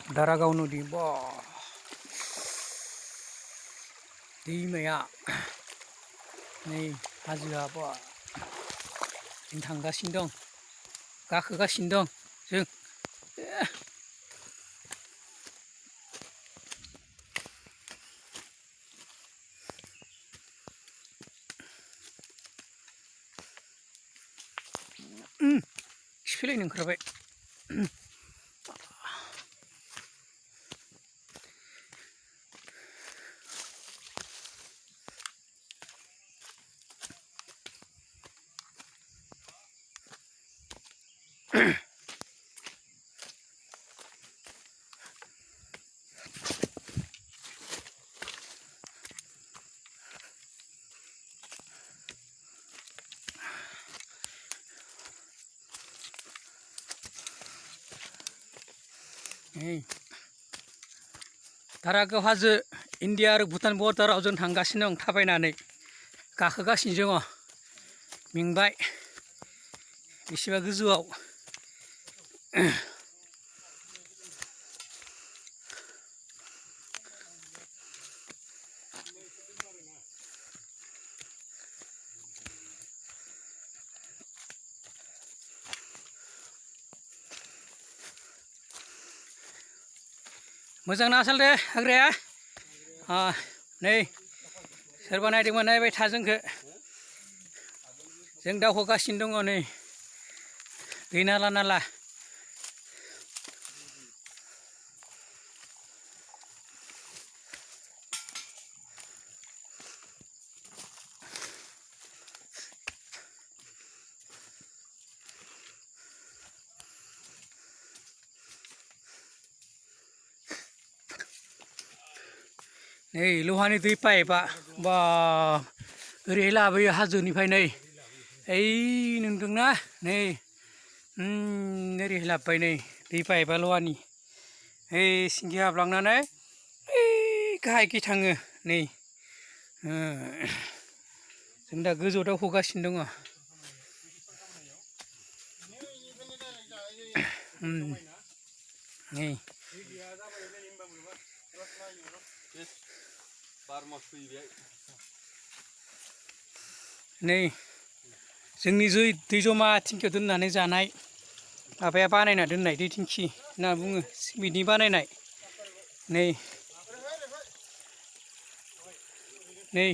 दारागाव नदी बा दैमाया नै हाजोआ बा जों थांगासिनो दं गाखोगासिनो दं जों सिफायलायनो ओंखारबाय दारागाव हाजो इण्डिया आरो भुटान बर्डाराव जों थांगासिनो दं थाबायनानै गाखोगासिनो दङ मेंबाय बेसेबा गोजौआव मोजां ना आसलथे हाग्राया नै सोरबा नायदोंबा नायबाय था जोंखौ जों दावखोगासिनो दङ नै दै नाला नाला नै लहानि दै पाइपआ बा ओरैहाय लाबोयो हाजोनिफ्राय नै ओइ नुदोंना नै ओरैहाय लाबोबाय नै दै पाइपआ लहानि ओइ सिंखि हाबलांनानै ओइ गाहायखै थाङो नै जों दा गोजौआव दावखोगासिनो दङ नै नै जोंनि दै जमा थिंखियाव दोननानै जानाय माबाया बानायना दोननाय दै थिंखि होनना बुङो सिमेन्टनि बानायनाय नै